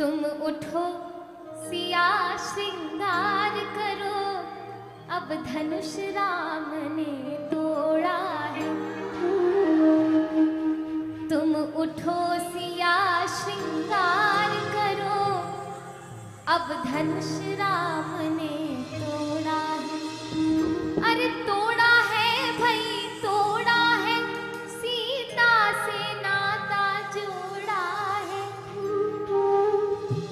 तुम उठो सिया श्रृंगार करो, अब धनुष राम ने तोड़ा है। तुम उठो सिया श्रृंगार करो, अब धनुष राम ने तोड़ा है। अरे तोड़ा है भाई तोड़ा है, सीता से नाता जोड़ा है।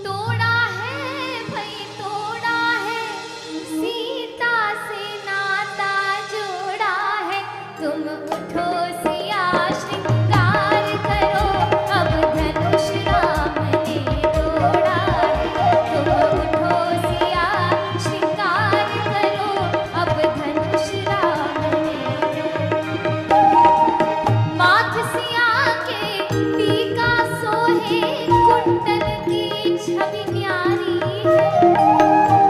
तोड़ा है भाई तोड़ा है, सीता से नाता जोड़ा है। तुम उठो सिया श्रृंगार करो, अब धनुष राम ने तोड़ा है। तुम उठो सिया श्रृंगार करो, अब धनुष राम ने तोड़ा। माथ सिया के टीका सोहे, कुंडल की छवि न्यारी है।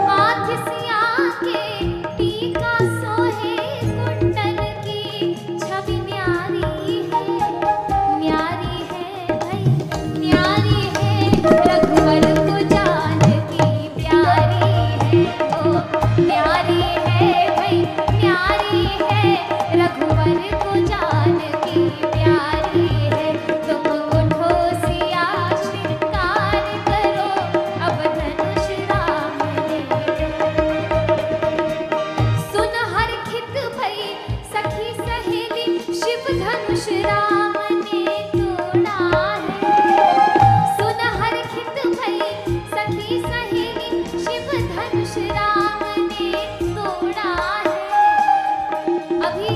माथ सिया के टीका सोहे, कुंडल की छवि न्यारी है। न्यारी है भाई न्यारी है, रघुवर को जानकी प्यारी है। ओ न्यारी है भाई न्यारी है, रघुवर को जानकी प्यारी है। तुम उठो सिया श्रृंगार करो, अब धनुष राम ने तोड़ा। सुन हरखित भई सखी सहेली, शिव धनुष राम ने तोड़ा है। सुन हरखित भई सखी सहेली, शिव धनुष राम ने तोड़ा है। अभी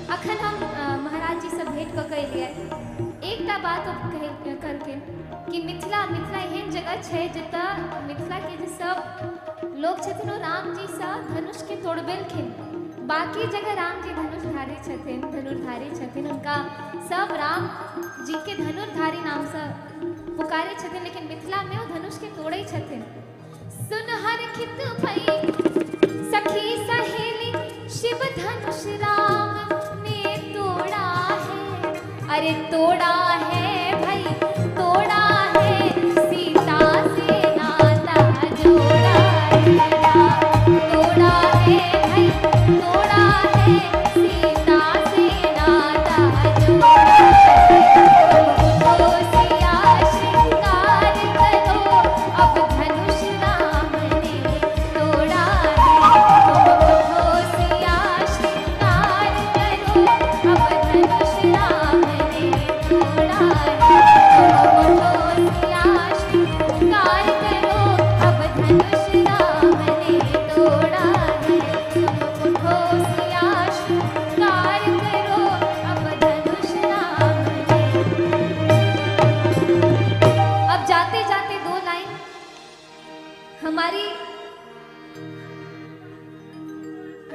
अखन हम महाराज जी से भेंट कऽ के एलियै। एकटा बात ओ कहलखिन कि मिथिला मिथिला एहन जगह छै जतऽ मिथिला के जे सब लोग छथिन ओ राम जी सँ धनुष के तोड़बेलखिन। बाकी जगह राम जी धनुषधारी छथिन, धनुर्धारी छथिन, हुनका सब राम जी के धनुर्धारी नाम सँ पुकारै छथिन, लेकिन मिथिला में ओ धनुष के तोड़ै छथिन। सुन हरखित भई सखी सहेली, शिव धनुष राम ने तोड़ा है। अरे तोड़ा है भाई तोड़ा है, सीता से नाता जोड़ा है। तोड़ा है भाई तोड़ा है, सीता से नाता जोड़ा है। तुम उठो सिया श्रृंगार करो, अब धनुष राम ने तोड़ा है। तुम उठो सिया श्रृंगार करो, अब धनुष राम ने तोड़ा है। तुम उठो सिया श्रृंगार करो, अब धनुष राम ने तोड़ा है। तुम उठो सिया श्रृंगार करो, अब धनुष राम ने। अब जाते जाते दो लाइन हमारी,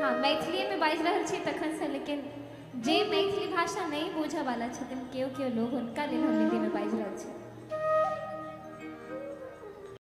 हाँ मैथिली में बाजि रहल छी तखन से, लेकिन जे मैथिली भाषा नहीं बुझऽ वाला छथिन केओ केओ लोग, हुनका लेल हम हिंदी में बाजि रहल छी।